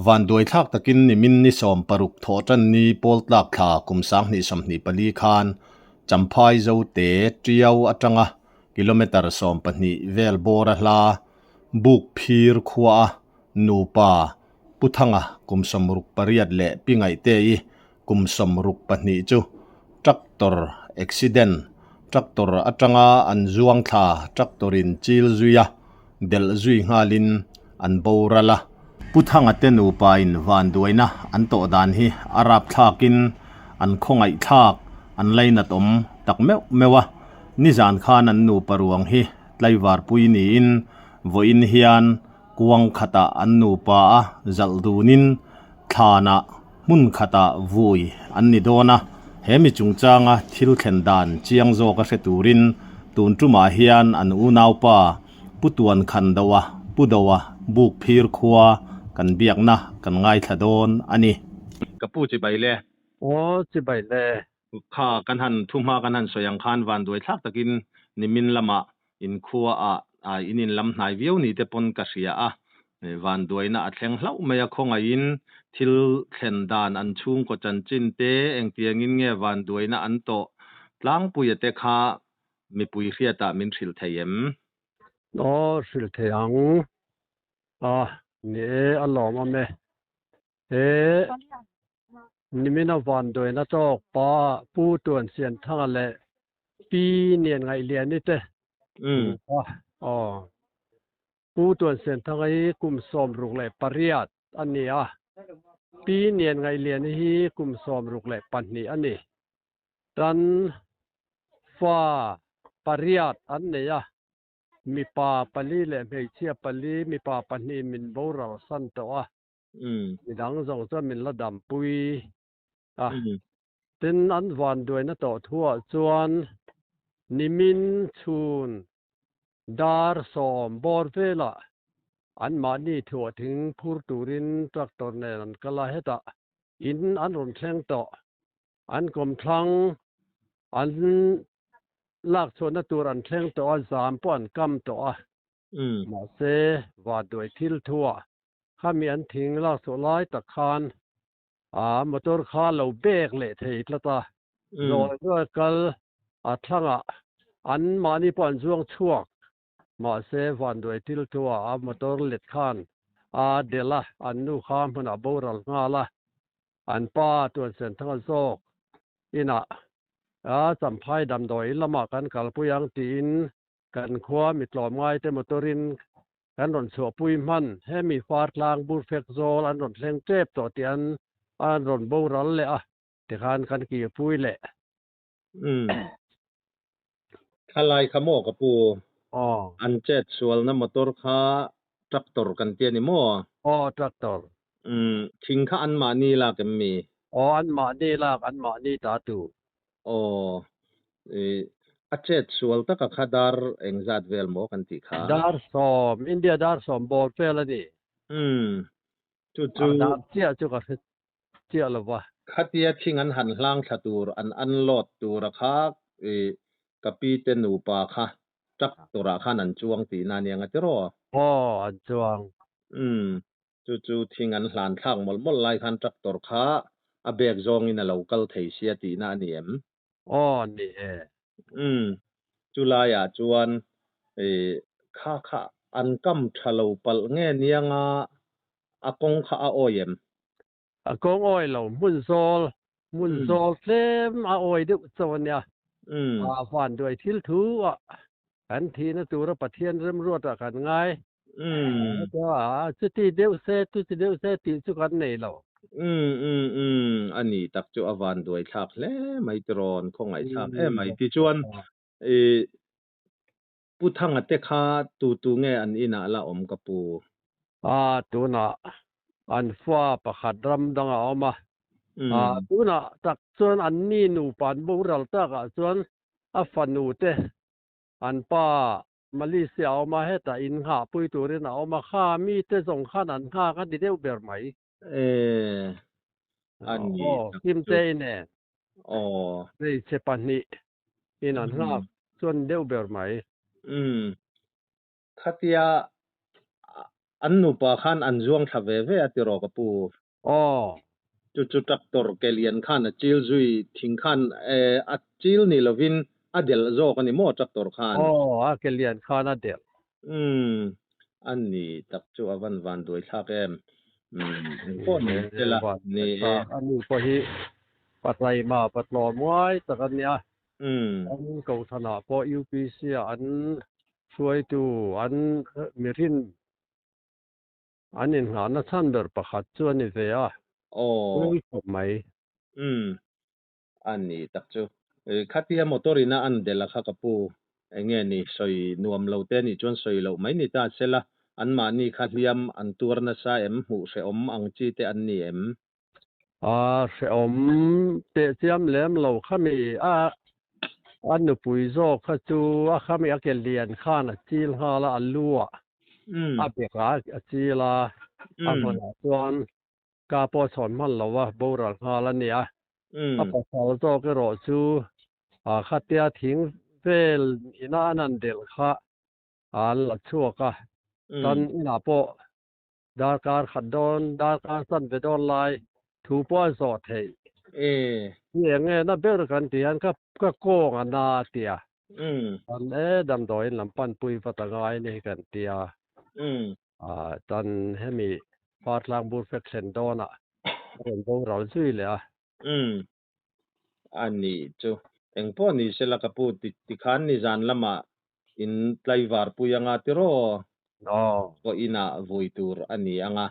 Vanduaithlak takin nimin ni 16 Thawhtanni Pawltlak thla kum 2024 khan Champhai Zote Tiau atanga kilometre 12 vel bawra hla Bukphir khuaa nupa Pu Thanga kum 68 leh Pi Ngaihtei kum 62 chu tractor accident, tractor atanga an zuang thla tractor in chil zui a, delh zui nghalin an boral a. Pu Thanga te nupa in vanduaina an tawh dan hi a rapthlakin an khawngaihthlak, an lainat awm tak meuh meuh a. Nizan khan an nupa ruang hi tlaivarpui niin vawiin hian kuang khatah an nupa a zalh dunin thlanah hmun khatah vui an ni dawn a, he mi chungchanga thil thlen dan chiang zawka hre turin tun tumah hian an unaupa Pu Tuan Khan Doa, Pu Doa, Buk Phir khua kan biakna kan ngaithla dawn a ni. Ka pu chibai le. Aw chibai le. Kha kan han thuhma kan han sawi ang khan vanduai thlak takin nimin lamah Inkhua ah in inlam hnai viau ni te pawn ka hria a, vanduaina a thleng hlauh mai a, khawngaihin thil thlen dan an chhungkaw chanchin te engtiangin nge vanduaina an tawh tlangpuia te kha mipui hriatah min hrilh thei em? Aw hrilh thei ang a, ni e a lawmawm e. He nimina vanduaina tawk pa Pu Tuansianthanga leh Pi Nianngaihliani te a aw. Pu Tuansianthanga hi kum 68 a ni a, Pi Nianngaihliani hi kum 62 a ni. Tan fa pariat an nei a. Mipa pali leh hmeichhia pali, mipa pahnih min boral san tawh a, midang zawng chuan min la dampui a. Tin, an vanduaina tawh thuah chuan nimin chhun dar 10 bawr velah anmahni thuah thing phur turin tractor nen an kal a, hetah in an rawn thleng tawh. An kawmthlang an lak chhuahna tur an thleng tawh a, zam pawh an kam tawh a. Mahse, vanduai thil thuah khami an thing lak chhuah lai tak khan a motor kha lo bek leh thei tlat a. Zawi zawi kal a thlangah an mahni pawh an zuang chhuak. Mahse, vanduai thil thuah a motor let khan a delh a, an nu kha hmunah boral nghal a. An pa Tuansenthanga zawk inah a Champhai damdawi lamah kan kalpui ang tiin kan khua mi tlawmngaite motor-in kan rawn chhuahpui hman. Hemi Fartlang Burfek zawl an rawn thleng tep tawh tih an an rawn boral leh a, tikhan kan kirpui leh. Umm. Thalai kha maw ka pu? Aw. An chet sualna motor kha tractor kan ti a ni maw? Aw, tractor. Umm, thing kha anmahni lak em mi? Aw, anmahni lak, anmahni ta tu. Aw, i a chet sual taka kha dar engzat vel maw kan tih kha? Dar 10, India dar 10 bawr vel a ni. Umm, chu chu. A dar chiah chu ka hre chiah lo va. Khatia thing an han hlang thla tur, an unload tura kha i ka pi te nupa kha tractor ah khan an chuang tihna a nia nga tiraw? Aw, an chuang. Umm, chu chu thing an hlan thlak mawlh mawlh lai khan tractor kha a bag zawngin a lo kal thei sia tihna a ni em? Aw, ni e. Umm, chu laiah chuan i kha kha an kam tha lo palh nge nia nga A kawng kha a awi em? A kawng awi lo, hmun zawl, hmun zawl tlem a awi deuh chauh a nia. A vanduai thil thu a kan thihna tura Pathian remruatah kan ngai. Chuti deuh se, chuti deuh se tih chu kan nei lo. A ni tak chu a vanduai thlak hle mai tirawn, khawngaih thlak em mai. Tichuan, i Pu Thanga te kha tu tu nge an inah la awm ka pu? A, tunah an fa pakhat ram dang a awm a. A, tunah tak chuan an ni nupa an boral takah chuan a fanu te an pa Malaysia a awm a, hetah in nghahpui turin a awm a, kha mite zawng khan an nghak a ni deuh ber mai. E, a ni Aw, tak chu. Kimtei nen. Aw. Hmeichhe pahnih in an nghak chuan deuh ber mai. Umm. Khatia An nupa khan an zuang thla ve ve a tiraw ka pu? Aw. Chu chu tractor ke lian khan a chil zui thing khan a chil ni lovin a delh zawk a ni maw tractor khan? Aw, a ke lian khan a delh. Umm, a ni tak chu a van van duai thlak em. Umm, engpawh ni sela ni e. A nu pawh hi Patlaima Patlawm ngai tak a nia. An Kohhranah pawh UPC ah an hruaitu an mirin an inngahna chhan ber pakhat chu a ni ve a. Aw. Pui khawp mai. Umm. A ni tak chu. Khatia motor ina an delh a kha ka pu. Enge ni sawi nuam lo te nih chuan sawi loh mai ni ta sela, anmahni kha hliam an tuar nasa em, hmuh hrehawm ang chi te an ni em? A hrehawm tehchiam lem lo khami a a nupui zawk kha chu a khami a ke lian khan a chil nghal a, a lu ah a bek ah a chil a, a hmunah chuan ka pawh a chhawn hman lo a, boral nghal a nia. A pasal zawk erawh chu a khatia thing vel ina an han delh kha an la chhuak a, tan inah pawh Darkar khat dawn, darkar chan ve dawn lai thu pawh a zawh theih. Hi eng nge na ber kan tih hian ka ka kawng a na a tia. Kan e damdawiin lam panpui vat a ngai ni hi kan tia. Tan hemi Partlang bur fek thlen dawnah a rawn boral zui leh a. A nih chu. Engpawh ni sela ka pu ti tikhan nizan lamah in tlaivar pui anga tiraw? Aw. Pawh inah vui tur a ni anga.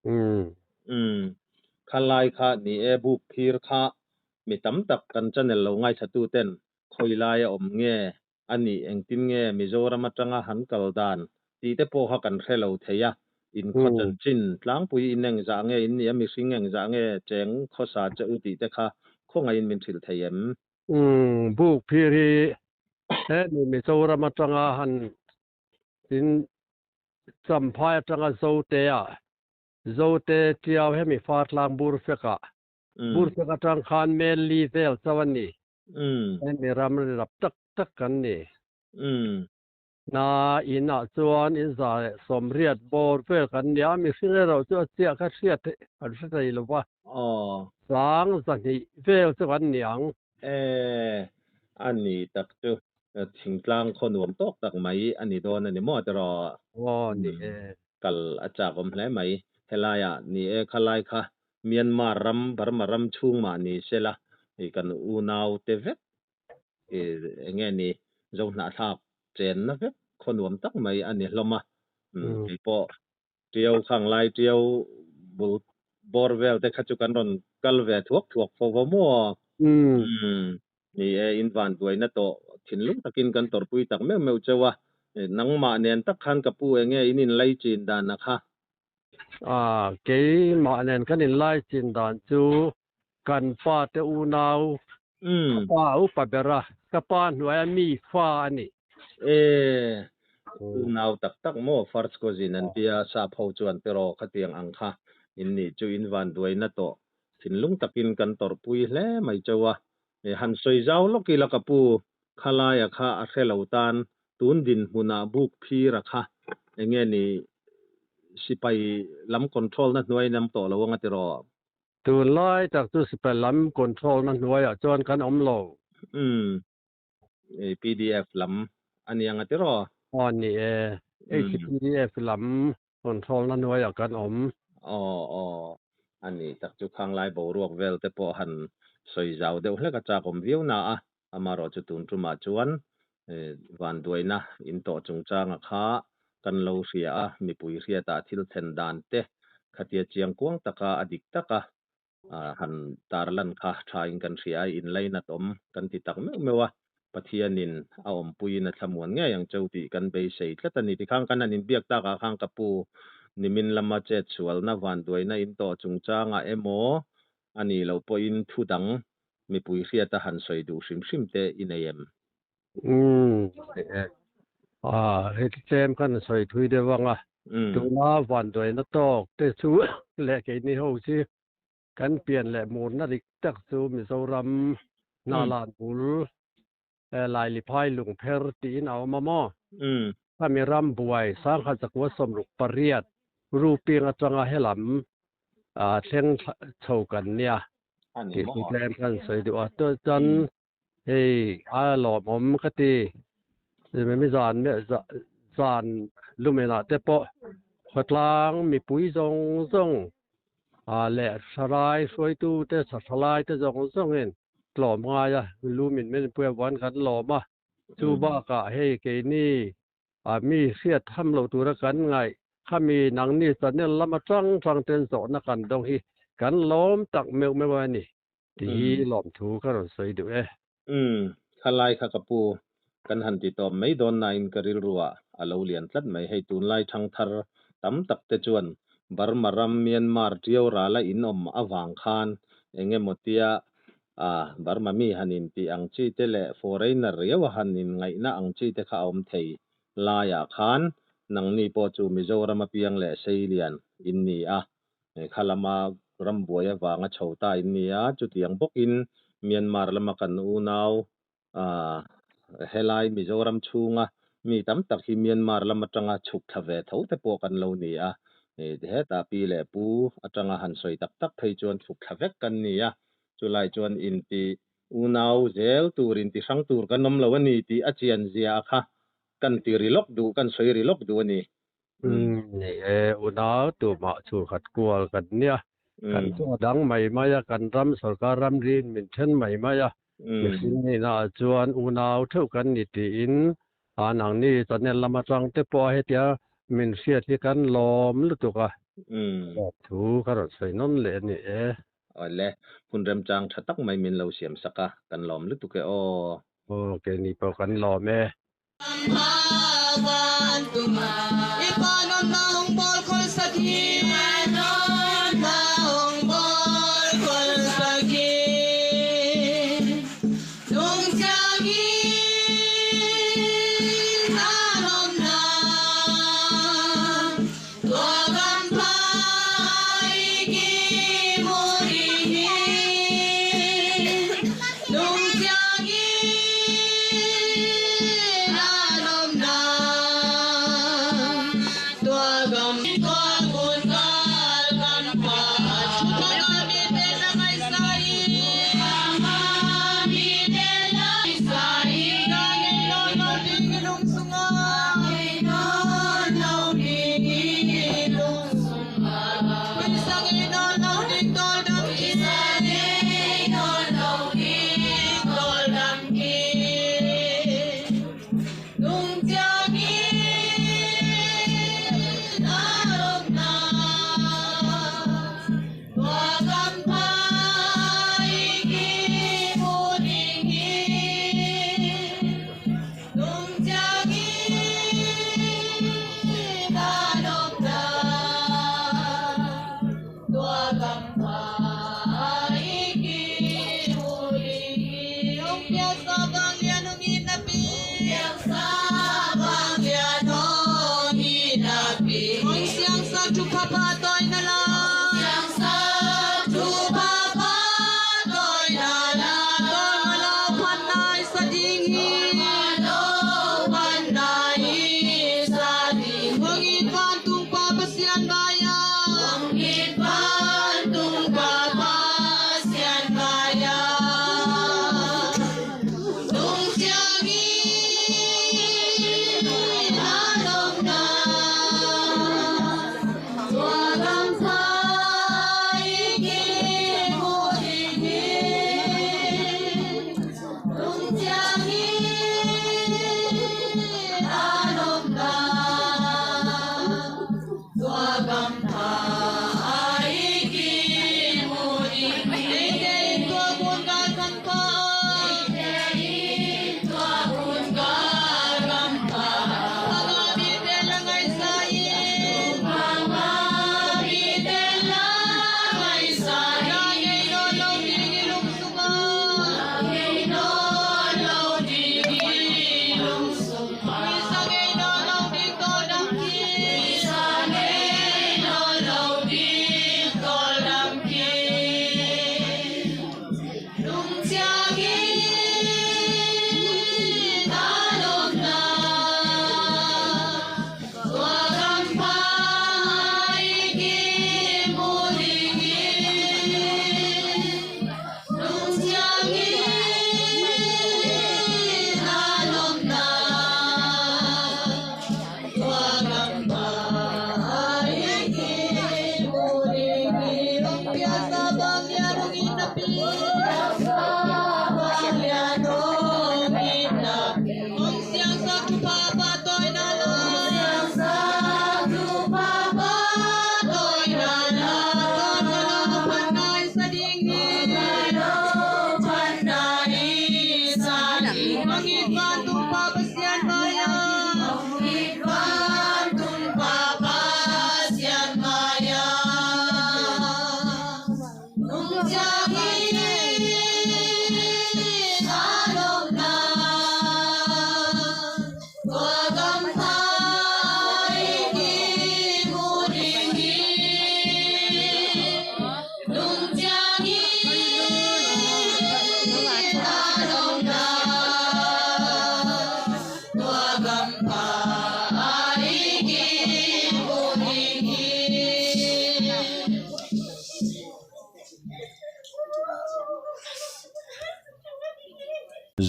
Umm. Khalai kha ni e buk phir kha mi tam tak kan channel lo ngaithla ten khawi laia awm nge a nih engtin nge Mizoram atanga han kal dan tih te pawh kha kan hre lo thei a, inkhaw chanchin tlangpui in engzah nge in nih a, mihring engzah nge cheng khawsa che u tih te kha khawngaihin min hrilh thei em? Umm, buk phir hi hemi Mizoram atanga han in Champhai atanga Zote ah, Zote Tiau hemi Fartlang Burfek ah, Burfek atang khan Melli vel chauh a ni. Hemi ram ri rap tak tak kan ni. Na in ah chuan in 180 bawr vel kan ni a, mihring erawh chu a chiah kha hriat kan hre thei lo va. 200 vel chu kan ni ang. E, a ni tak chu thingtlang khaw nuam tawk tak mai a ni dawn a ni maw tiraw? Aw ni e. Kal a chak awm hle mai. Helaiah ni e khalai kha Myanmar ram, Burma ram chhung mah ni sela i kan unau te vek i eng nge ni Zohnahthlak chenna vek khaw nuam tak mai a ni hlawm a. Keipawh Tiau khang lai Tiau bul bawr vel te kha chu kan rawn kal ve thuak thuak fo vo maw? Ni e, in van duaina tawh thinlung takin kan tawrhpui tak meuh meuh cheu a. Nangmah nen tak khan ka pu eng nge in inlai chin dan a kha? A, keimah nen kan inlai chin dan chu kan pa te unau, ka pa a upa ber a, ka pa hnuaia mi fa a ni. E, unau tak tak maw first cousin an tia sap ho chuan tiraw khatiang ang kha in nih chu in van duaina tawh thinlung takin kan tawrhpui hle mai cheu a. Han sawi zau lawk ila ka pu, khalaia kha a hre lo tan tun dinhmunah buk phira kha enge ni sipai lam control na hnuai in am tawh lo anga tiraw? Tunlai tak chu sipai lam control na hnuaiah chuan kan awm lo. Umm, PDF lam a ni anga tiraw? Aw ni e, HPDF lam control na hnuaiah kan awm. Aw aw, a ni tak chu khanglai boruak vel te pawh han sawi zau deuh hlek a chak awm viau na a, amarawh chu tun tumah chuan vanduaina in tawh chungchanga kha kan lo hria a, mipui hriatah thil thlen dan te khatia chiang kuang taka a dik taka han tarlan kha thain kan hria a, inlainat awm kan ti tak meuh meuh a, Pathianin a awmpuiin a thlamuan ngei ang cheu tih kan beisei tlat a ni. Tikhan kan han inbiak takah khan ka pu nimin lama chet sualna vanduaina in tawh chungchangah emaw a nih loh pawhin thu dang mipui hriata han sawi duh hrim hrim te i nei em? Umm, a heti tlem khan a sawi thui deuh ang a, tuna vanduaina tawk te chu leh keini ho chi kan pian leh murna dik tak chu Mizoram Hnalan bul Lailiphai lungpher tiin a awm a maw? Khami ram buai 1968. Ruping atanga helam thleng chho kan nia tih chu tlem kan sawi duh a. Chuan hei a lawmawm ka ti. Mi zan zan lumenah te pawh khawtlang mipui zawng zawng leh thalai hruaitu te thalai te zawng zawngin tlawm ngai a lu min men pui avangin kan lawm a. Chu bakah hei keini mi hriat tham lo tura kan ngaih khami nangni channel lam atang tang ten zawhna kan dawng hi kan lawm tak meuh meuh a ni tih hi lawmthu ka rawn sawi duh e. Umm, khalai kha ka pu, kan han ti tawp mai dawn nain ka rilru ah a lo lian tlat mai. Hei tunlai thangthar tam tak te chuan Burma ram Myanmar Tiau rala in awm avang khan eng emaw tia A, Burma mi han intih ang chi te leh foreigner riau a han inngaihna ang chi te kha a awm thei laiah khan nangni pawh chu Mizoram apiang leh Seilian in ni a, kha lama rambuai avanga chho ta in ni a, chutiang bawkin Myanmar lama kan unau helai Mizoram chhunga mi tam tak hi Myanmar lam atanga chhuk thla ve tho te pawh kan lo ni a, hetah pi leh pu atanga han sawi tak tak phei chuan chhuk thla vek kan ni a, chulai chuan inti unau zel tur inti hrang tur kan awm lo a ni tih a chian zia kha kan ti ri lawk duh kan sawi ri lawk duh a ni. Ni e, unau tumah chhurkhat kual kan nia, kan chu a dang mai mai a, kan ram sorkar ramriin min then mai mai a, mihring nihnaah chuan unau theuh kan ni tiin a nangni channel lam atang te pawh a hetia min hriat hi kan lawm lutuk a, thu ka rawn sawi nawn leh a ni e. Awle, hun remchang tha tak mai min lo siam sak a, kan lawm lutuk e aw. Aw, keini pawh kan lawm e.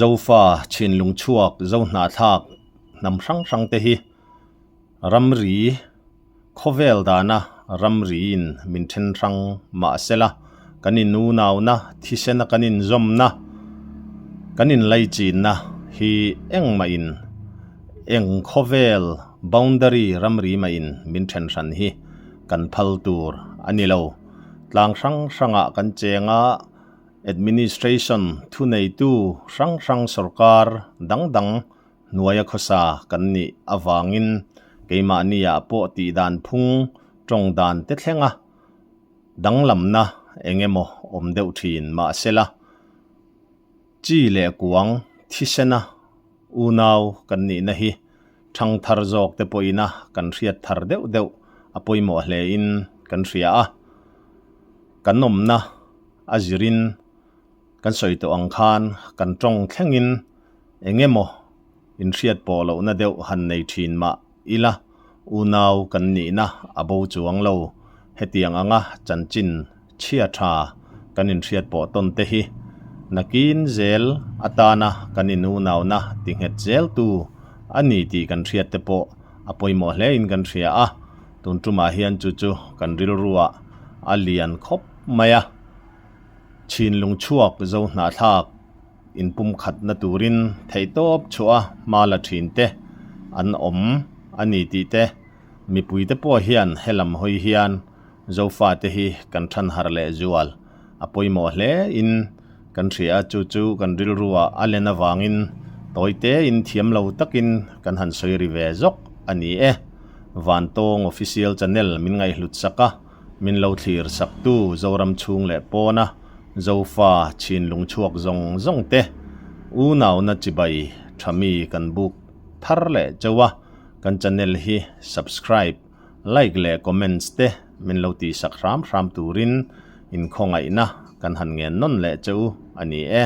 Zofa chhinlung chhuak zo hnahthlak hnam hrang hrang te hi ramri khawvel dana ramriin min then hrang mah sela kan inunauna thisena kan inzawmna kan inlaichinna hi engmah in eng khawvel boundary ramri mah in min then hran hi kan phal tur a ni lo. Tlang hrang hrangah kan cheng a, administration thuneitu hrang hrang sorkar dang dang hnuaia khawsa kan nih avangin keimahniah pawh tihdan phung tawng dan te thleng a, danglamna eng emaw awm deuh thin mahsela chi leh kuang thisena unau kan nihna hi thang thar zawk te pawhina kan hriat thar deuh deuh a pawimawh hle in kan hria a, kan awmna a zirin kan sawi tawh ang khan kan tawng thlengin eng emaw inhriat pawh lohna deuh han nei thin mah ila unau kan nihna a bo chuang lo. Hetiang anga chanchin chhia tha kan inhriat pawh tawn te hi nakin zel atana kan inunauna ti nghet zel tu a ni tih kan hriat te pawh a pawimawh hle in kan hria a, tun tumah hian chu chu kan rilruah a lian khawp mai a. Chhinlung chhuak zo hnahthlak inpumkhatna turin theihtawp chhuah a hma la thin te an awm a ni tih te mipuite pawh hian helam hawi hian Zofate hi kan than har leh zual a pawimawh hle in kan hria a, chu chu kan rilruah a len avangin tawite in thiam lo takin kan han sawi ri ve zawk a ni e. Vantawng Official Channel min ngaihhlut sak a, min lo thlir saktu Zoram chhung leh pawna Zofa chhinlung chhuak zawng zawng te unauna chibai tha mi kan buk thar leh chauh a, kan channel hi subscribe Like leh comments te min lo tihsak hram hram turin inkhawngaihna kan han ngen nawn leh che u a ni e.